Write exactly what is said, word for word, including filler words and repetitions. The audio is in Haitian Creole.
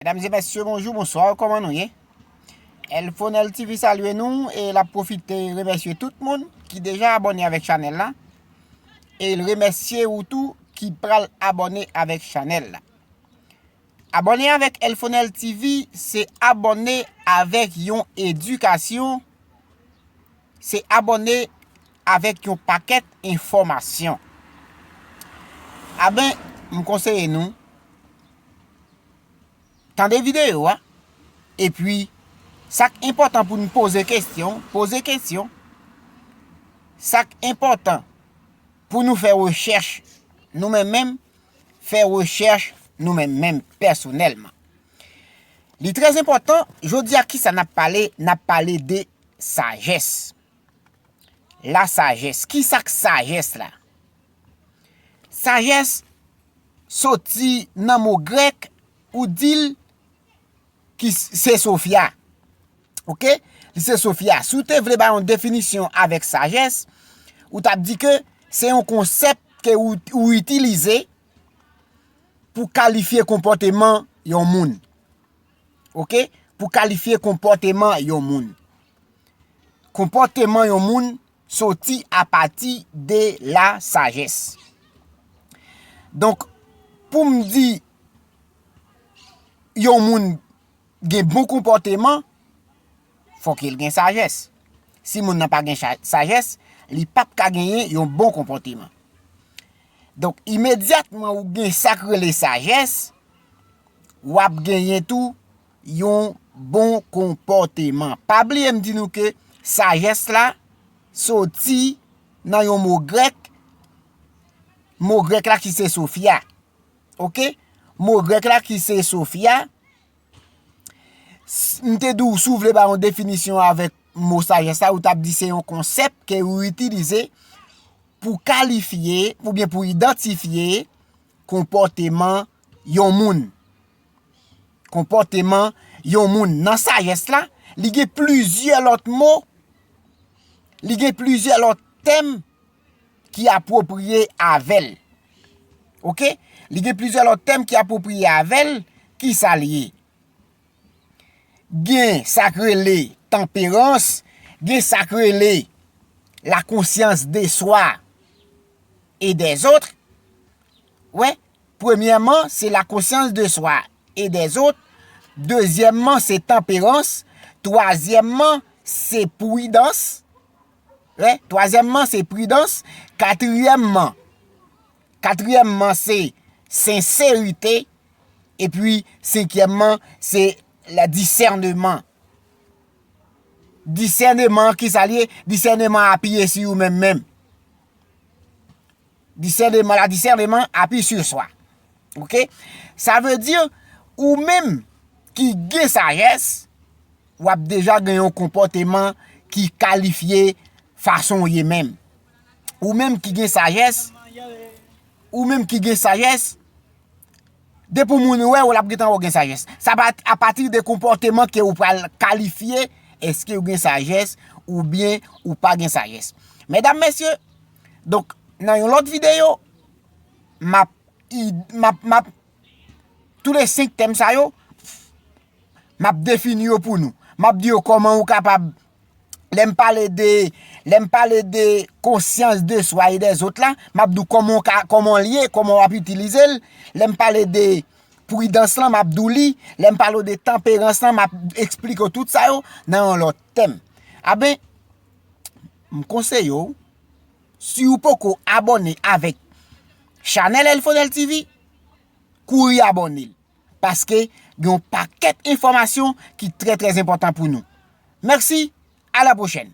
Medam e mesye, bonjou, bonswa, kòman nou ye? Elfonel T V salye nou e l ap pwofite remèsye tout moun ki deja abòne avèk chanèl la. E l remèsye ou tou ki pral abòne avèk chanèl la. Abòne avèk Elfonel T V se abòne avèk yon edikasyon, se abòne avèk yon pakèt enfòmasyon. Aben, m konseye nou, tande videyo a, epi sa k enpòtan pou n poze kesyon, poze kesyon. Sa k enpòtan pou nou fè rechèch nou menm menm, fè rechèch nou menm menm pèsonèlman. Li trè enpòtan, jodi a kisa n ap pale? N ap pale de sajès. Lasajès. Kisa k sajès la? Sajès soti nan mo grèk ou di l ki s- se Sofya. Oke? Li se Sofya. Si w te vle bay yon definisyon avèk sajès, ou t ap di ke se yon konsèp ke ou, ou itilize pou kalifye konpòteman yon moun. Oke? Pou kalifye konpòteman yon moun. Konpòteman yon moun soti apati de lasajès. Donk, pou m di yon moun gen bon konpòteman, fòk l gen sajès. Si moun nan pa gen cha- sajès, li p ap ka genyen yon bon konpòteman. Donk, imedyatman ou gen sa k rele sajès, w ap genyen tou yon bon konpòteman. Pa bliye m di nou ke sajès la soti nan yon mo grèk, mo grèk la ki se Sofya. Oke? Mo grèk la ki se Sofya. S- M te di w, si w vle bay yon definisyon avèk mo sajès la, ou t ap di se yon konsèp ke ou itilize pou kalifye oubyen pou idantifye konpòteman yon moun. Konpòteman yon moun. Nan sajès la, li gen plizyè lòt mo, li gen plizyè lòt tèm ki apwopriye avè l. Oke? Li gen plizyè lòt tèm ki apwopriye avè l. Kisa l ye? Gen sa k rele tanperans, gen sa k rele la conscience de soi et des autres. Wè, premyèman, se la conscience de soi et des autres. Dezyèmman, se tanperans. Twazyèmman, se pridans. Wè, twazyèmman, se pridans. Katriyèmman, katriyèmman, se senserite. Epi, senkyèmman, se la disèneman. Disèneman, kisa l ye? Disèneman apiye sou ou menm menm. Disèneman, la disèneman apiye sou swa. Oke? Sa vle di, ou menm ki gen sajès, w ap deja gen yon konpòteman ki kalifye fason w ye menm. Ou menm ki gen sajès, ou menm ki gen sajès, depi moun wè w, l ap gentan wè w gen sajès. Sa pa apati de konpòteman ke ou pral kalifye èske ou gen sajès oubyen ou pa gen sajès. Medam, mesye, donk, nan yon lòt videyo, m ap, m ap, m ap, tou le senk tèm sa yo, m ap defini yo pou nou. M ap di yo kòman ou kapab, lè m pale de, lè m pale de konsyans de swa e dèzòt la, m ap di w kòman w ka, kòman l ye, kòman w ap itilize l. Lè m pale de pridans lan, m ap di w li. Lè m pale w de tanperans lan, m ap eksplike w tout sa yo nan yon lòt tèm. Aben, m konseye w, si w poko abòne avèk chanèl Elfonel T V, kouri abòne l. Paske gen yon pakèt enfòmasyon ki trè, trè enpòtan pou nou. Mèsi, a la pwochèn.